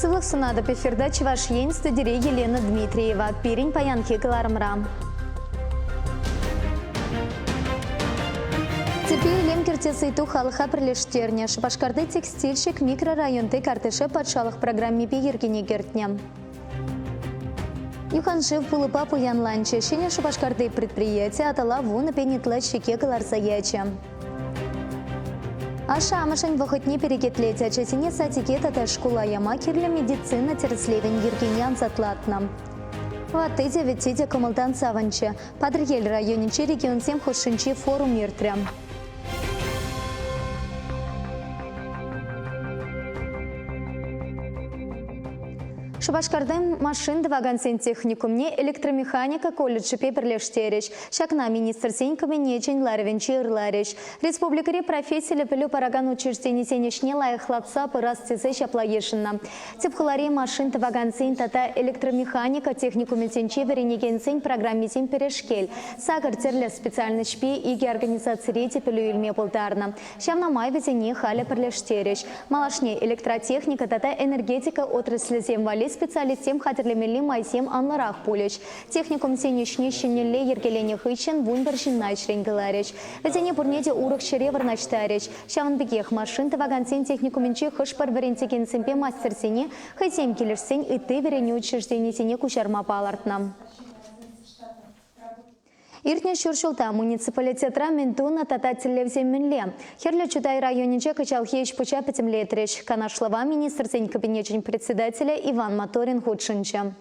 Сывлӑх сунатӑп эфирта Чӑваш Ен студире Елена Дмитриева. Пирӗн паянхи кӑларӑмра. Тӗпе илем кӗртес ыйту халӑха пӗрлештернӗ. Шупашкарти текстильщик микрорайонти картише патшалӑх программипе йӗркене кӗртнӗ. Юханшыв пулӑпа пуянланчӗ. Ҫӗнӗ Шупашкарти предприяти Атӑла 10 000 ытла чике кӑларса ячӗ. Ашшӗ-амӑшӗн вӑхӑтне перекетлет, ачасене садике тата шкула яма кирлӗ медицина тӗрӗслевӗн йӗркине ансатлатнӑ. Ватти те, вӗтти те кӑмӑлтан савӑнчӗ. Патӑрьел районӗнчи регионсем хушшинчи форум иртрӗ. Шупашкарти машин тӑвакансен техникумне электромеханика колледжӗпе пӗрлештерӗҫ. Ҫакна Министрсен Кабинечӗн ларӑвӗнче ырларӗҫ. Республикӑри профессиллӗ пӗлӳ паракан учрежденисен ӗҫне лайӑхлатса пырас тесе ҫапла йышӑннӑ. Тӗп хулари машин тӑвакансен тата электромеханика техникумӗсенче вӗренекенсен программисем пӗрешкел. Сакӑр тӗрлӗ специальноҫпе икӗ организацире те пӗлӳ илме пултарнӑ. Ҫавна май вӗсене халӗ пӗрлештерӗҫ. Малашне электротехника тата энергетика отраслӗсем валли специалистсем хатӗрлемелли майсем анлӑрах пулӗҫ. Техникумсен ӗҫне ҫӗнӗлле йӗркеленӗ хыҫҫӑн 11 ҫынна ӗҫрен кӑларӗҫ. Вӗсене пурне те урӑх ҫӗре вырнаҫтарӗҫ. Ҫавӑн пекех машин тӑвакансен техникумӗнчи хӑш-пӗр вӗрентекенсемпе мастерсене хӑйсем килӗшсен ытти вӗренӳ учрежденисене куҫарма палӑртнӑ. Иртнӗ ҫур ҫулта муниципалитетра мӗн тунӑ тата тӗллевсем мӗнле? Хӗрлӗ Чутай районӗнче кӑҫалхи ӗҫ-пуҫа пӗтӗмлетрӗҫ. Канашлӑва Министрсен Кабинечӗн председателӗ Иван Моторин хутшӑнчӗ.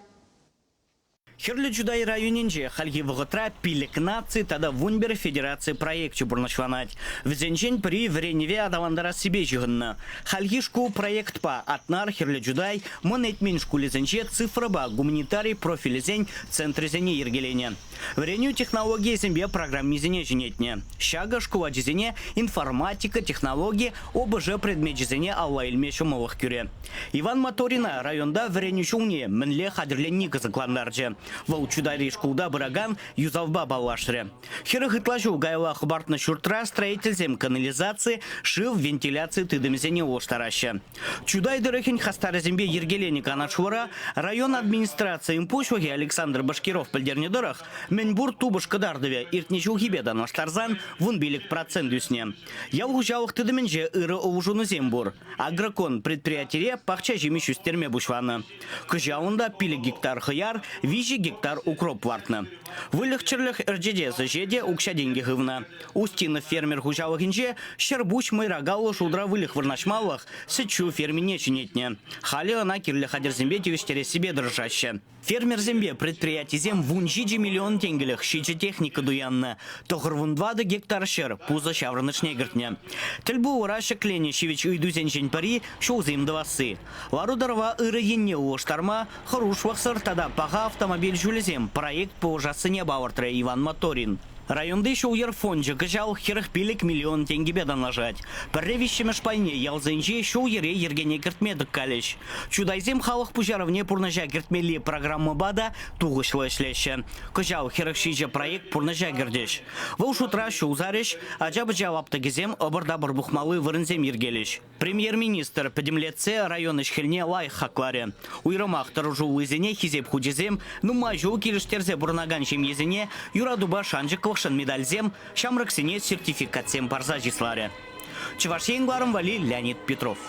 Хӗрлӗ Чутай районӗнче хальхи вӑхӑтра пилӗк наци тата 11 федераци проекчӗ пурнӑҫланать. Вӗсенчен пӗри вӗренӗве аталантарассипе ҫыхӑннӑ. Хальхи шкул проектпа Атнар, Хӗрлӗ Чутай, Мӑн Этмен шкулӗсенче цифрӑпа гуманитари профилӗсен центрӗсене йӗркеленӗ. Вӗренӳ технологийӗсемпе программисене ҫӗнетнӗ. Ҫакӑ шкул ачисене информатика, технологи, ОБЖ предмечӗсене алла илме ҫӑмӑллӑх кӳрӗ. Иван Моторина районта вӗренӳ ҫулне мӗнле хатӗрленни кӑсӑклантарчӗ. Вӑл Чутайри шкулта пыракан юсавпа паллашрӗ. 40 ытла ҫул каялла хӑпартнӑ ҫуртра строительсем канализаци, шыв, вентиляци тытӑмӗсене улӑштараҫҫӗ. Чутай тӑрӑхӗн хастарӗсемпе йӗркеленӗ канашлура район администрацийӗн пуҫлӑхӗ Александр Башкиров пӗлтернӗ тӑрӑх, мӗнпур тупӑш кӑтартӑвӗ иртнӗ ҫулхипе танлаштарсан 15% ӳснӗ. Ял хуҫалӑх тытӑмӗнче ырӑ улшӑнусем пур. Агрокон предприятире пахча ҫимӗҫ ӳстерме пуҫланӑ. Кӑҫал унта 5 гектар хӑяр, 3 гектар укроп лартнӑ. Выльӑх-чӗрлӗх ӗрчетес ӗҫе те укҫа-тенкӗ хывнӑ. Устинов фермер хуҫалӑхӗнче ҫӗрпуҫ мӑйракаллӑ шултра выльӑх вырнаҫмалӑх сӗт-ҫу фермине ҫӗнетнӗ. Халӗ ӑна кирлӗ хатӗрсемпе тивӗҫтерессипе тӑрӑшаҫҫӗ. Фермерсемпе предприятисем 17 миллион тенкӗлӗх ҫичӗ техника туяннӑ, 94 гектар ҫӗр пусӑ ҫаврӑнӑшне кӗртнӗ. Тӗлпулура ҫӗкленӗ ҫивӗч ыйтусенчен пӗри – ҫулсем тӑвасси. Лару-тӑрӑва ырӑ енне улӑштарма хӑрушлӑхсӑр тата паха автомобиль ҫулӗсем проект пулӑшассине палӑртрӗ Иван Моторин. Районти ҫул-йӗр фончӗ кӑҫал 45 миллион тенкӗпе танлашать. Пӗрре виҫҫӗмӗш пайне ялсенчи ҫул-йӗре йӗркене кӗртме тӑккалӗҫ. Чутайсем халӑх пуҫарӑвне пурнӑҫа кӗртмелли программӑпа та тухӑҫлӑ ӗҫлеҫҫӗ. Кӑҫал 47 проект пурнӑҫа кӗртӗҫ. Вӑл шутра ҫул сарӗҫ, ача-пӑча лаптӑкӗсем ӑпӑр-тапӑр пухмалли вырӑнсем йӗркелӗҫ. Премьер-министр пӗтӗмлетсе район ӗҫ-хӗлне лайӑх хакларӗ. Уйрӑмах тӑрӑшуллисене хисеп хучӗсем, нумай ҫул килӗштерсе пурӑнакан ҫемьесене юратупа шанчӑклӑхшӑн медальсем, ҫамрӑксене сертификатсем парса чысларӗ. Чӑваш Ен кӑларӑм валли Леонид Петров.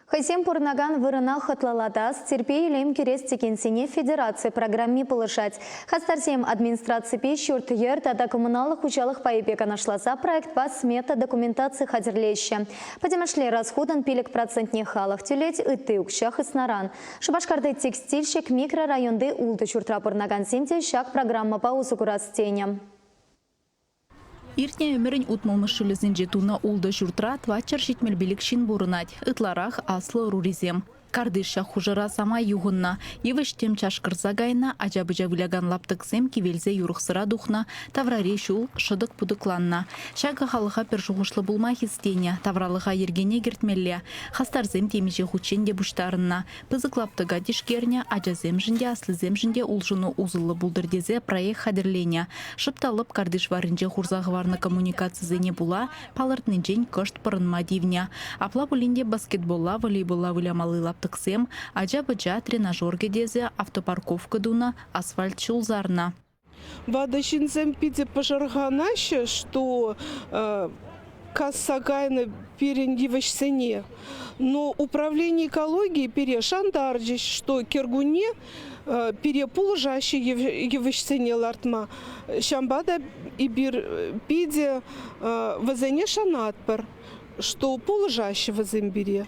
Хӑйсем пурӑнакан вырӑна хӑтлӑлатас, тирпей-илем кӳрес текенсене федераци программи пулӑшать. Хастарсем администраципе ҫурт-йӗр тата коммуналлӑ хуҫалӑх пайӗпе канашласа проектпа смета документаци хатӗрлеҫҫӗ. Пӗтӗмӗшле расхутӑн 5 процентне халӑх тӳлет, ытти укҫа хыснаран. Шупашкарти текстильщик микрорайонти ултӑ ҫуртра пурӑнакансем те ҫак программӑпа усӑ курас тенӗ. Иртнӗ ӗмӗрӗн утмӑлмӗш ҫулӗсенче тунӑ ултӑ ҫуртра 475 ҫын пурӑнать, ытларах аслӑ ӑрурисем. Картиш ҫак хушӑра самай юхӑннӑ. Йывӑҫ-тӗм чашкӑрса кайнӑ, ача-пӑча вылякан лаптӑксем кивелсе юрӑхсӑра тухнӑ, таврари ҫул шӑтӑк-путӑкланнӑ. Ҫакӑ халӑха пӗр шухӑшлӑ пулма хистенӗ, тавралӑха йӗркене кӗртмелле. Хастарсем темиҫе хутчен те пуҫтарӑннӑ. Пысӑк лаптӑка тишкернӗ, ачасемшӗн те, аслисемшӗн те улшӑну усӑллӑ пултӑр тесе проект хатӗрленӗ. Шӑп та лӑп картиш варринче хурса хӑварнӑ коммуникацисене пула палӑртнинчен кӑшт пӑрӑнма тивнӗ. Апла пулин те баскетболла, волейболла вылямалли лаптӑксем, ача-пӑча тренажер кӗтесӗ, автопарковка тунӑ, асфальт ҫул сарнӑ. Ватӑ ҫынсем питӗ пӑшӑрханаҫҫӗ, что касса кайнӑ пирӗн йывӑҫсене. Но управление экологии пире шантарчӗҫ, что кӗркунне пире пулӑшаҫҫӗ йывӑҫсене лартма. Ҫавӑнпа та эпир питӗ вӗсене шанатпӑр, что пулӑшаҫҫӗ вӗсем пире.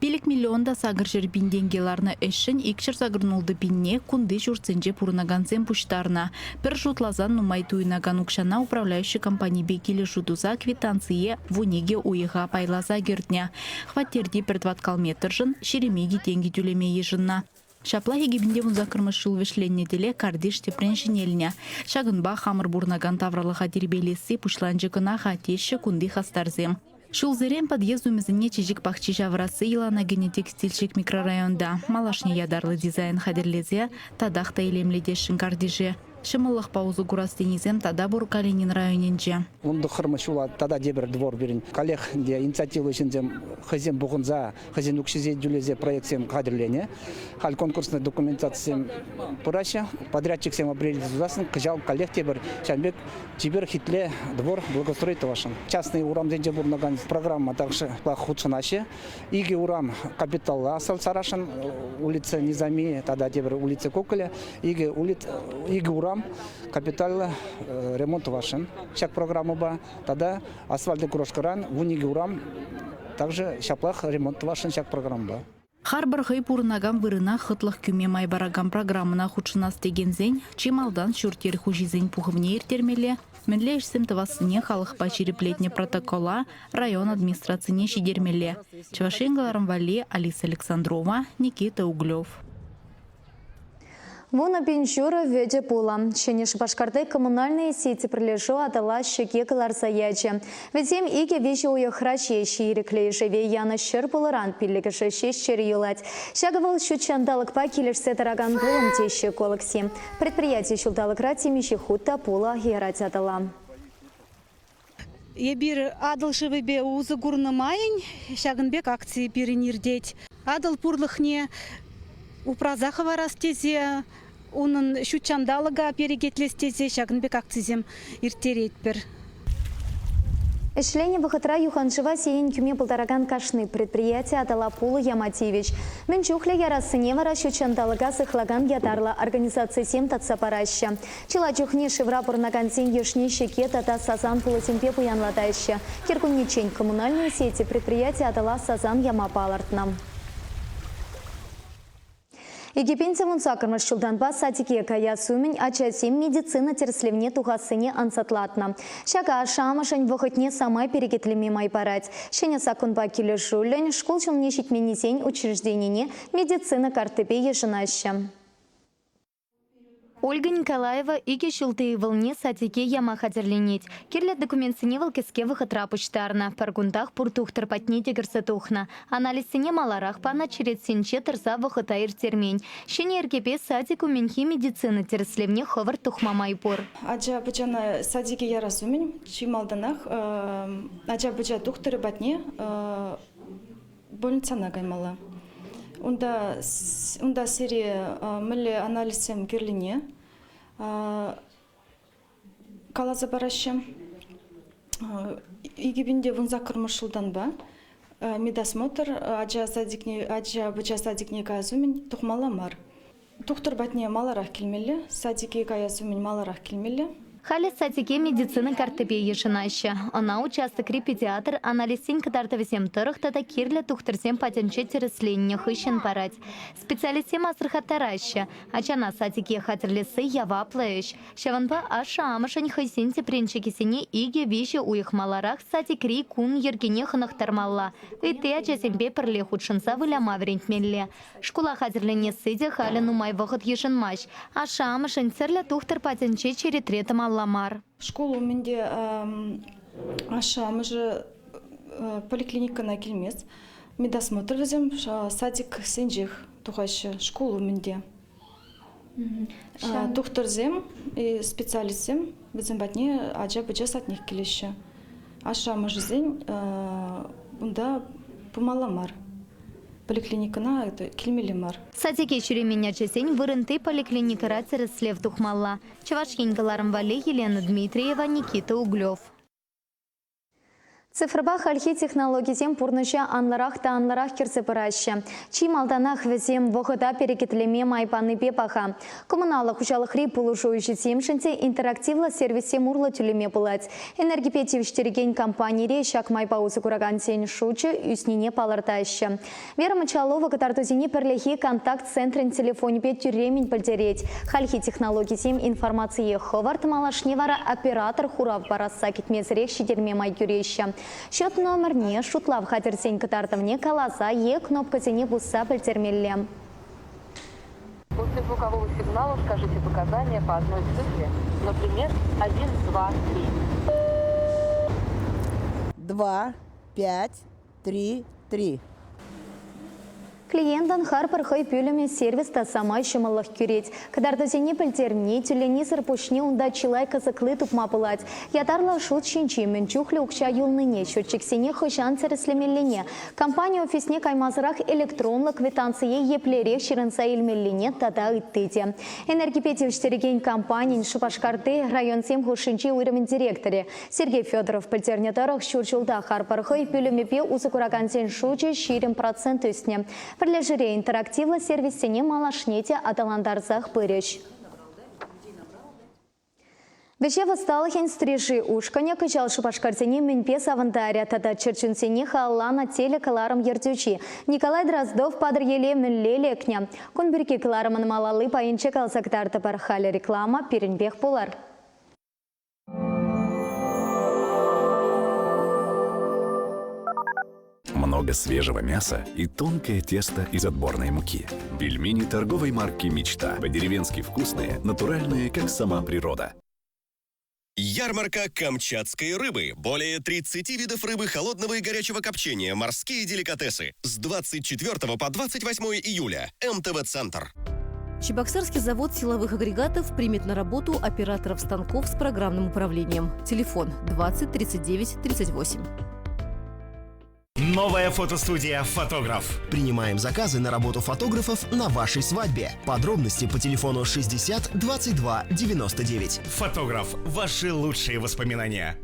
5 миллион та 800 пин тенкӗ ларнӑ ӗҫшӗн 286 пинне кунти ҫуртсенче пурӑнакансем пуҫтарнӑ. Пӗр шутласан нумай туйӑнакан укҫана управляющи компанипе килӗшӳ туса квитанцие 12 уйӑха пайласа кӗртнӗ. Хваттерти пӗр тӑваткал метршӑн 22 тенкӗ тӳлеме йышӑннӑ. Ҫапла 2018 ҫул вӗҫленнӗ тӗле картиш тӗпрен ҫӗнелнӗ. Ҫакӑнпа хамӑр пурӑнакан тавралӑха тирпейлесси пуҫланчӗ кӑна-ха, теҫҫӗ кунти хастарсем. Ҫулсерен подъезд умӗсене чечек пахчи ҫавӑрасси йӑлана кӗнӗ текстильщик микрорайонта. Малашне ятарлӑ дизайн хатӗрлесе татах та илемлетесшӗн картише. Ҫӑмӑллӑхпа усӑ курас тенисем тата пур Калинин районӗнче. 19 ҫула тата тепӗр двор пирӗн. Каллех ӗнтӗ инициативлӑ ҫынсем хӑйсем пухӑнса, хӑйсен укҫисене тӳлесе проектсем хатӗрленӗ. Халь конкурсный документацисем пыраҫҫӗ. Подрядчиксем апрельте тусассӑн кӑҫал каллех тепӗр ҫавӑн пек чипер хитле двор благоустрой тӑвасшӑн. Частный урамсенче пурӑнакан программа также хутшӑнаҫҫӗ. Икӗ урам капиталла асфальт сарасшӑн, улица Низами тата тепӗр улица Коколя. Икӗ, икӗ урам капиталлӑ ремонт тӑвасшӑн ҫак программӑпа. Тата асфальтлӑ крошкӑран 12 урам также ҫаплах ремонт тӑвасшӑн ҫак программӑпа. Харпӑр хӑй пурӑнакан вырӑна хӑтлӑх кӳме май паракан программӑна хутшӑнас текенсен чи малтан ҫурт-йӗр хуҫисен пухӑвне ирттермелле, мӗнле ӗҫсем тӑвассине халӑхпа ҫирӗплетнӗ протокола район администрацине ҫитермелле. Чӑваш Ен кӑларӑм валли Алиса Александрова, Никита Углев. 10 000 ҫурӑ вӗтӗ пулӑ. Ҫӗнӗ Шупашкарти коммунальные сети пӗрлешӳ Атӑла ҫӗке кӑларса ячӗ. Вӗсем икӗ-виҫӗ уйӑхра ҫеҫ ирӗклӗ ишеве янӑ ҫӗр пулӑран пиллӗкӗшӗ ҫеҫ чӗрӗ юлать. Ҫакӑ вӑл ҫут ҫанталӑкпа килӗшсе тӑракан пулӑм теҫҫӗ экологсем. Предприяти ҫулталӑкра темиҫе хут та пулӑ ярать Атӑла. Эпир Атӑл шывӗпе усӑ курнӑ майӑн ҫакӑн пек акци пирӗн иртет. Атӑл пурлӑхне упраса хӑварас тесе, унӑн ҫут ҫанталӑка перекетлес тесе ҫакӑн пек акцисем ирттеретпӗр. Ӗҫленӗ вӑхӑтра юханшыва сиен кӳме пултаракан кашни предприяти Атӑла пулӑ яма тивӗҫ. Мӗн чухлӗ ярассине вара ҫут ҫанталӑка сыхлакан ятарлӑ организацисем татса параҫҫӗ. Чылай чухне шывра пурӑнакансен йышне ҫӗке тата сасан пулӑсемпе пуянлатаҫҫӗ. Кӗркуннеччен коммунальные сети предприяти Атӑла сасан яма палӑртнӑ. 2018 ҫултанпа садике каяс умӗн ачасем медицина тӗрӗслевне тухассине ансатлатнӑ. Ҫакӑ ашшӗ-амӑшӗн вӑхӑтне самай перекетлеме май парать. Ҫӗнӗ саккунпа килӗшӳллӗн шкул ҫулне ҫитменнисен учрежденине медицина карттипе йышӑнаҫҫӗ. Ольга Николаева икӗ ҫулти ывӑлне садике яма хатӗрленет. Кирлӗ документсене вӑл кӗске вӑхӑтра пуҫтарнӑ. Пӗр кунтах пур тухтӑр патне те кӗрсе тухнӑ. Анализсене маларах панӑ черетсенче тӑрса вӑхӑта ирттермен. Ҫӗнӗ йӗркепе садик умӗнхи медицина тӗрӗслевне хӑвӑрт тухма май пур. Ача-пӑчана садике ярас умӗн чи малтанах ача-пӑча тухтӑрӗ патне больницӑна каймалла. Унта, унта сире мӗнле анализсем кирлине каласа параҫҫӗ. 2018 ҫултанпа медосмотр ача садикне, ача-пӑча садикне каяс умӗн тухмалла мар. Тухтӑр патне маларах килмелле, садике каяс умӗн маларах килмелле. Халӗ садике медицина карттипе йышӑнаҫҫӗ. Ӑна участокри педиатр анализсен кӑтартӑвӗсем тӑрӑх тата кирлӗ тухтӑрсем патӗнче тӗрӗсленнӗ хыҫҫӑн парать. Специалистсем асӑрхаттараҫҫӗ, ачана садике хатӗрлесси яваплӑ ӗҫ. Ҫавӑнпа ашшӗ-амӑшӗн хӑйсен тӗпренчӗкӗсене икӗ-виҫӗ уйӑх маларах садикри кун йӗркине хӑнӑхтармалла, ытти ачасемпе пӗрле хутшӑнса выляма вӗрентмелле. Шкула хатӗрленесси те халӗ нумай вӑхӑт йышӑнмасть. Ашшӗ-амӑшӗн тӗрлӗ тухтӑр патӗнче черетре тӑмалла мар. Шкул умӗн те ашшӗ-амӑшӗ поликлиникӑна килмест. Медосмотр вӗсем садиксенчех тухаҫҫӗ шкул умӗн те. Тухтӑрсем, специалистсем вӗсем патне ача-пӑча саднех килеҫҫӗ. Ашшӗ-амӑшӗсен унта пымалла мар. Поликлиникӑна килмелле мар. Садике ҫӳремен ачасен вырӑнти поликлиникӑра тӗрӗслев тухмалла. Чӑваш Ен кӑларӑм валли Елена Дмитриева, Никита Углев. Цифрӑпа хальхи технологисем пурнӑҫа анлӑрах та анлӑрах кӗрсе пыраҫҫӗ. Чи малтанах вӗсем вӑхӑта перекетлеме май панипе паха. Коммуналлӑ хуҫалӑхри пулӑшу ӗҫӗсемшӗн те интерактивлӑ сервиссем урлӑ тӳлеме пулать. Энергипе тивӗҫтерекен компанире ҫак майпа усӑ куракансен шучӗ ӳснине палӑртаҫҫӗ. Вера Мочалова кӑтартусене пӗрлехи контакт центрӗн телефонӗпе тӳрремӗн пӗлтерет. Хальхи технологисем информацие хӑвӑрт, малашне вара оператор хурав парасса кӗтмесӗрех ҫитерме май кӳреҫҫӗ. Счет номерне, шутлав хатӗрсен кӑтартӑвне каласа е кнопкӑсене пусса пӗлтермелле. После звукового сигнала скажите показания по одной цифре, например, 1, 2, 3. 2, 5, 3, 3. Клиентӑн харпӑр хӑй пӳлӗмӗ сервис та самай ҫӑмӑллӑх кӳрет. Кӑтартусене пӗлтерни, тӳленисӗр пуҫне унта чылай кӑсӑкли тупма пулать. Ятарлӑ шут ҫинчи мӗн чухлӗ укҫа юлнине, счетчиксене хӑҫан тӗрӗслемеллине, компани офисне каймасӑрах электронлӑ квитанцие еплерех ҫырӑнса илмеллине тата ытти те. Энергипе тивӗҫтерекен компанин Шупашкарти районсем хушшинчи уйрӑмӗн директорӗ Сергей Федоров пӗлтернӗ тӑрӑх, ҫур ҫулта харпӑр хӑй пӳлӗмӗпе усӑ куракансен шучӗ 20% ӳснӗ. Пӗрлешӳре интерактивлӑ сервиссене малашне те аталантарсах пырӗҫ. Вӗҫев ӑсталӑхӗн Стрижи ушкӑнӗ кӑҫал Шупашкарсене мӗнпе савӑнтарӗ тата чӗрчунсене халалланӑ телекӑларӑм ертӳҫи Николай Дроздов Патӑрьеле мӗнле лекнӗ? Кун пирки кӑларӑмӑн малалли пайӗнче каласа кӑтартӑпӑр. Халӗ реклама пирӗнпех пулар. Много свежего мяса и тонкое тесто из отборной муки. Пельмени торговой марки «Мечта». По-деревенски вкусные, натуральные, как сама природа. Ярмарка камчатской рыбы. Более 30 видов рыбы холодного и горячего копчения, морские деликатесы. С 24 по 28 июля. МТВ-центр. Чебоксарский завод силовых агрегатов примет на работу операторов станков с программным управлением. Телефон 20 39 38. Новая фотостудия «Фотограф». Принимаем заказы на работу фотографов на вашей свадьбе. Подробности по телефону 60 22 99. «Фотограф». Ваши лучшие воспоминания.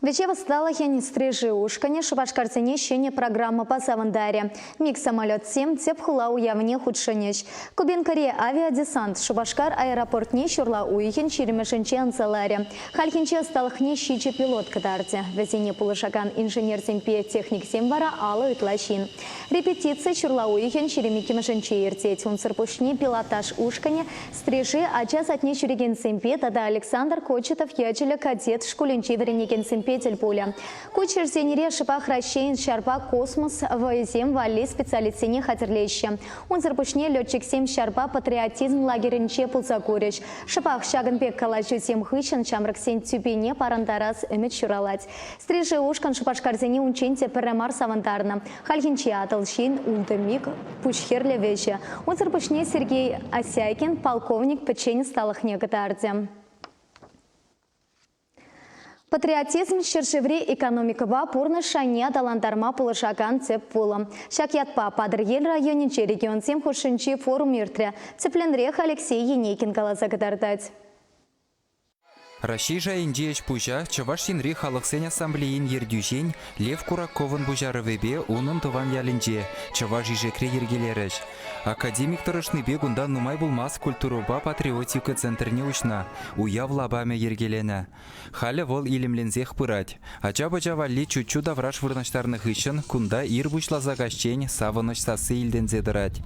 Вӗҫев ӑсталӑхӗн Стрижи ушкӑнӗ Шупашкарсене ҫӗнӗ программӑпа савӑнтарӗ. МиГ-самолетсем тӗп хула уявне хутшӑнӗҫ. Кубинкӑри авиадесант Шупашкар аэропортне ҫурла уйӑхӗн ҫирӗмӗшӗнче анса ларӗ. Хальхинче ӑсталӑхне ҫичӗ пилот кӑтартӗ. Вӗсене пулӑшакан инженерсемпе техниксем вара алӑ ытла ҫын. Репетици ҫурла уйӑхӗн 22-мӗшӗнче иртет. Унсӑр пуҫне пилотаж ушкӑнӗ Стрижи ача садне ҫӳрекенсемпе тата Александр Кочетов ячӗллӗ кадет шкулӗнче вӗренекенсемпе тӗл пулӗ. Ку чирсенре шӑпах Раҫҫейӗн ҫарпа космос вӑйӗсем валли специалистсене хатӗрлеҫҫӗ. Унсӑр пуҫне летчиксем ҫарпа патриотизм лагерӗнче пулса курӗҫ. Шӑпах ҫакӑн пек калаҫусем хыҫҫӑн ҫамрӑксен тӳпене парӑнтарас ӗмӗт ҫуралать. Стрижи ушкӑн Шупашкарсене унччен те пӗрре мар савӑнтарнӑ. Хальхинче Атӑлҫин ултӑ МиГ пуҫхӗрлӗ вӗҫӗ. Унсӑр пуҫне Сергей Осякин полковник пӗччен ӑсталӑхне кӑтартӗ. Патриотизм ҫӗршыври экономикӑпа пурнӑҫ шайне аталантарма пулӑшакан тӗп пулӑм. Ҫак ятпа Патӑрьел районӗнче регионсем хушшинчи форум иртрӗ. Тӗплӗнрех Алексей Енейкин каласа кӑтартать. Раҫҫей шайӗнчи ӗҫ-пуҫа Чӑваш Енри Халӑхсен ассамблейин ертӳҫин Лев Кураковӑн пуҫарӑвӗпе унӑн тӑван ялӗнче, Чӑваш Ишекре йӗркелерӗҫ. Академик тӑрӑшнипе кунта нумай пулмасть культурӑпа патриотика центрне уҫнӑ, уяв лапамӗ йӗркеленӗ. Халӗ вӑл илемленсех пырать. Ача-пӑча валли чуччу тавраш вырнаҫтарнӑ хыҫҫӑн кунта ир пуҫласа каҫчен савӑнӑҫ сасси илтӗнсе тӑрать.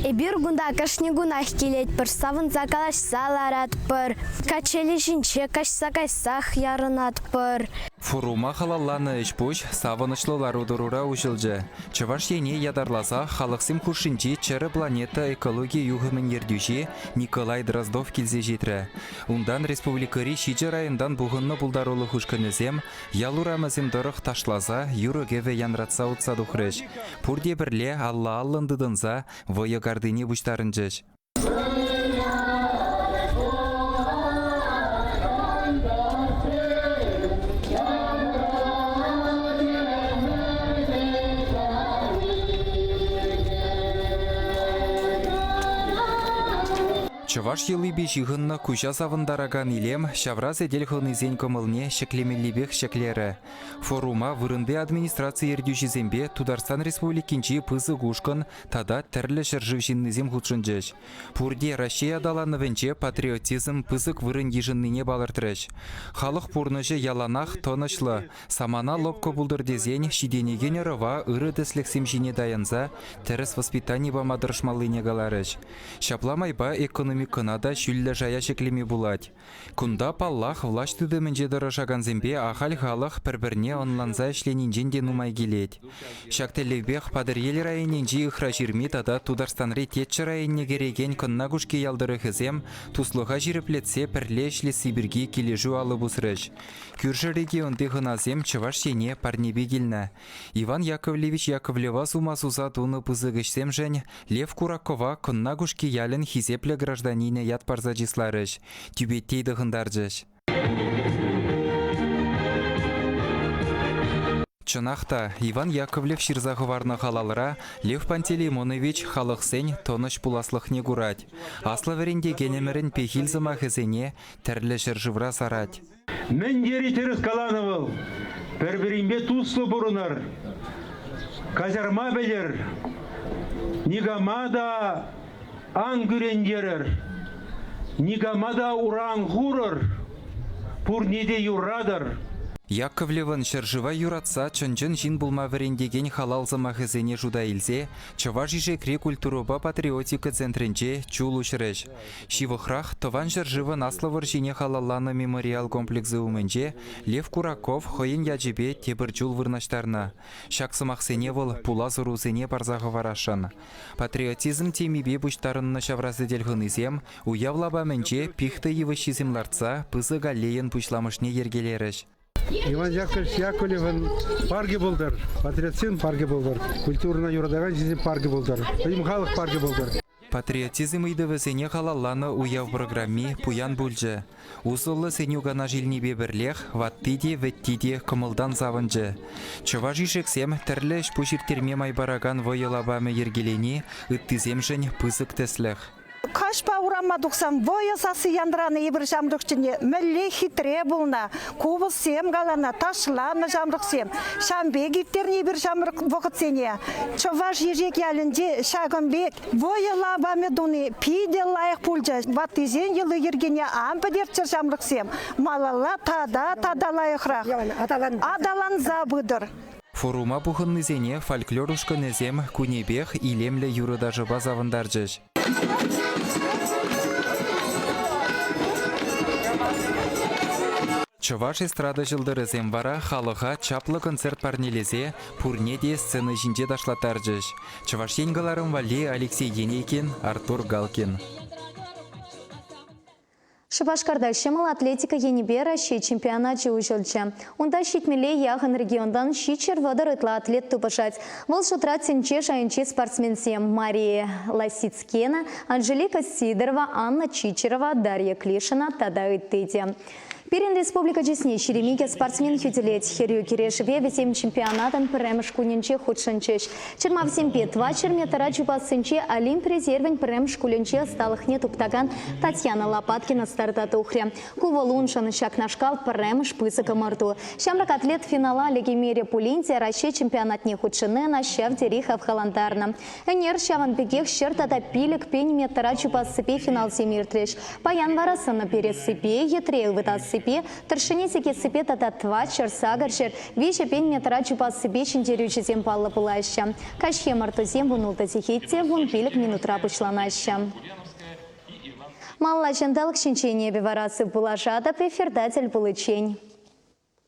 Эпир кунта кашни кунах килетпӗр, савӑнса калаҫса ларатпӑр, качели ҫинче каҫса кайсах ярӑнатпӑр. Форума халалланӑ ӗҫ-пуҫ савӑнӑҫлӑ лару-тӑрура уҫӑлчӗ. Чӑваш Ене ятарласа халӑхсем хушшинчи Чӗрӗ планета экологи юхӑмӗн ертӳҫи Николай Дроздов килсе ҫитрӗ. Унтан республикӑри ҫичӗ районтан пухӑннӑ пултарулӑх ушкӑнӗсем ял урамӗсем тӑрӑх ташласа, юрӑ-кӗвӗ янратса утса тухрӗҫ. Пурте пӗрле алла-аллӑн тытӑнса вӑйӑ картине пуҫтарӑнчӗҫ. Чӑваш йӑлипе ҫыхӑннӑ куҫа савӑнтаракан илем ҫавра сӗтел хӑнисен кӑмӑлне ҫӗклемеллипех ҫӗклерӗ. Форума вырӑнти администраци ертӳҫисемпе Тутарстан Республикинчи пысӑк ушкӑн тата тӗрлӗ ҫӗршыв ҫыннисем хутшӑнчӗҫ. Пурте Раҫҫей аталанӑвӗнче патриотизм пысӑк вырӑн йышӑннине палӑртрӗҫ. Халӑх пурнӑҫӗ яланах тӑнӑҫлӑ, самана лӑпкӑ пултӑр тесен ҫитӗнекен ӑрӑва ырӑ тӗслӗхсем ҫине таянса тӗрӗс воспитани пама тӑрӑшмаллине каларӗҫ. Ҫапла майпа экономикӑна та ҫӳллӗ шая ҫӗклеме пулать. Кунта, паллах, влаҫ тытӑмӗнче тӑрӑшакансемпе ахаль халӑх пӗр-пӗрне ӑнланса ӗҫленинчен те нумай килет. Ҫак тӗллевпех Патӑрьел районӗнчи Ыхраҫырми тата Тутарстанри Теччӗ районне кӗрекен Кӑнна Кушки ял тӑрӑхӗсем туслӑха ҫирӗплетсе пӗрле ӗҫлесси пирки килӗшӳ алӑ пусрӗҫ. Кӳршӗ регионти хӑнасем Чӑваш Ене парнепе килнӗ. Иван Яковлевич Яковлева сума суса тунӑ пысӑк ӗҫсемшӗн Лев Куракова Кӑнна Кушки ялӗн хисеплӗ гражданинӗ ят парса чысларӗҫ, тӳпеттей тӑхӑнтарчӗҫ. Чӑнах та, Иван Яковлев ҫырса хӑварнӑ халалра Лев Пантелеймонович халӑхсен тӑнӑҫ пуласлӑхне курать, аслӑ вӗрентекенӗмӗрӗн пехил сӑмахӗсене тӗрлӗ ҫӗршывра сарать. Мӗн тери тӗрӗс каланӑ вӑл. Пӗр-пӗринпе туслӑ пурӑнӑр, каҫарма пӗлӗр, никама та ан кӳрентерӗр, никама та ура ан хурӑр, пурне те юратӑр. Яковлевӑн ҫӗршыва юратса чӑн-чӑн ҫын пулма вӗрентекен халал сӑмахӗсене шута илсе Чӑваш Ишекри культурӑпа патриотика центрӗнче чул уҫрӗҫ. Ҫывӑхрах Тӑван ҫӗршывӑн Аслӑ вӑрҫине халалланӑ мемориал комплексӗ умӗнче Лев Кураков хӑйӗн ячӗпе тепӗр чул вырнаҫтарнӑ. Ҫак сӑмахсене вӑл пулас ӑрусене парса хӑварасшӑн. Патриотизм темипе пуҫтарӑннӑ ҫавра сӗтел хӑнисем уяв лапамӗнче пихта йывӑҫҫисем лартса пысӑк аллейӑн пуҫламӑшне йӗркелерӗҫ. Иван Яковлевич Яковлевӑн паркӗ пултӑр, патриотсен паркӗ пултӑр, культурӑна юратакан ҫынсен паркӗ пултӑр, пӗтӗм халӑх паркӗ пултӑр. Патриотизм ыйтӑвӗсене халалланӑ уяв программи пуян пулчӗ. Усӑллӑ сӗнӳ-канаш илнипе пӗрлех ватти те, вӗтти те кӑмӑлтан савӑнчӗ. Чӑваш Ишексем тӗрлӗ ӗҫ-пуҫ ирттерме май паракан вӑйӑ лапамӗ йӗркелени ыттисемшӗн пысӑк тӗслӗх. Каҫпа урама тухсан вӑйӑ сасси янранӑ эпир ҫамрӑкчине мӗнле хитре пулнӑ, купӑссем каланӑ, ташланӑ ҫамрӑксем. Ҫавӑн пек ирттернӗ эпир ҫамрӑк вӑхӑтсене. Чӑваш Ишек ялӗнче ҫакӑн пек вӑйӑ лапамӗ туни питӗ лайӑх пулчӗ. Ваттисен йӑли-йӗркине ан пӗтерччӗр ҫамрӑксем, малалла тата тата лайӑхрах аталанса пытӑр. Форума пухӑннисене фольклор ушкӑнӗсем кунӗпех илемлӗ юрӑ-ташӑпа савӑнтарчӗҫ. Чӑваш эстрада ҫӑлтӑрӗсем вара халӑха чаплӑ концерт парнелесе пурне те сцена ҫинче ташлаттарчӗҫ. Чӑваш Ен кӑларӑм валли Алексей Енейкин, Артур Галкин. Шупашкарта ҫӑмӑл атлетика енӗпе Раҫҫей чемпионачӗ уҫӑлчӗ. Унта ҫитмӗле яхӑн регионтан 730 ытла атлет тупӑшать. Вӑл шутра тӗнче шайӗнчи спортсменсем Мария Ласицкена, Анжелика Сидорова, Анна Чичерова, Дарья Клишина тата ытти те. Пирӗн республика чысне 22 спортсмен хӳтӗлет. Хӗрӳ кӗрешӗве вӗсем чемпионатӑн пӗрремӗш кунӗнче хутшӑнчӗҫ. Чӑрмавсемпе тӑватҫӗр метра чупассинче Олимп резервӗн пӗрремӗш шкулӗнче ӑсталӑхне туптакан Татьяна Лопаткина старта тухрӗ. Ку вӑл уншӑн ҫакнашкал пӗрремӗш пысӑк ӑмӑрту. Ҫамрӑк атлет финала лекеймерӗ пулин те Раҫҫей чемпионатне хутшӑнни ӑна ҫав тери хавхалантарнӑ. Ӗнер ҫавӑн пекех 100 тата 5000 метра чупассипе финалсем иртрӗҫ. Паян вара сӑнӑ перессипе, йӗтре ывӑтассипе, тӑршшӗне сикессипе тата тӑватҫӗр, сакӑрҫӗр, 3000 метра чупассипе ҫӗнтерӳҫӗсем паллӑ пулаҫҫӗ. Каҫхи ӑмӑртусем 16 сехет те 15 минутра пуҫланаҫҫӗ. Малалла ҫанталӑк ҫинчен эпӗ вара сывпуллашатӑп, эфирта тӗл пуличчен.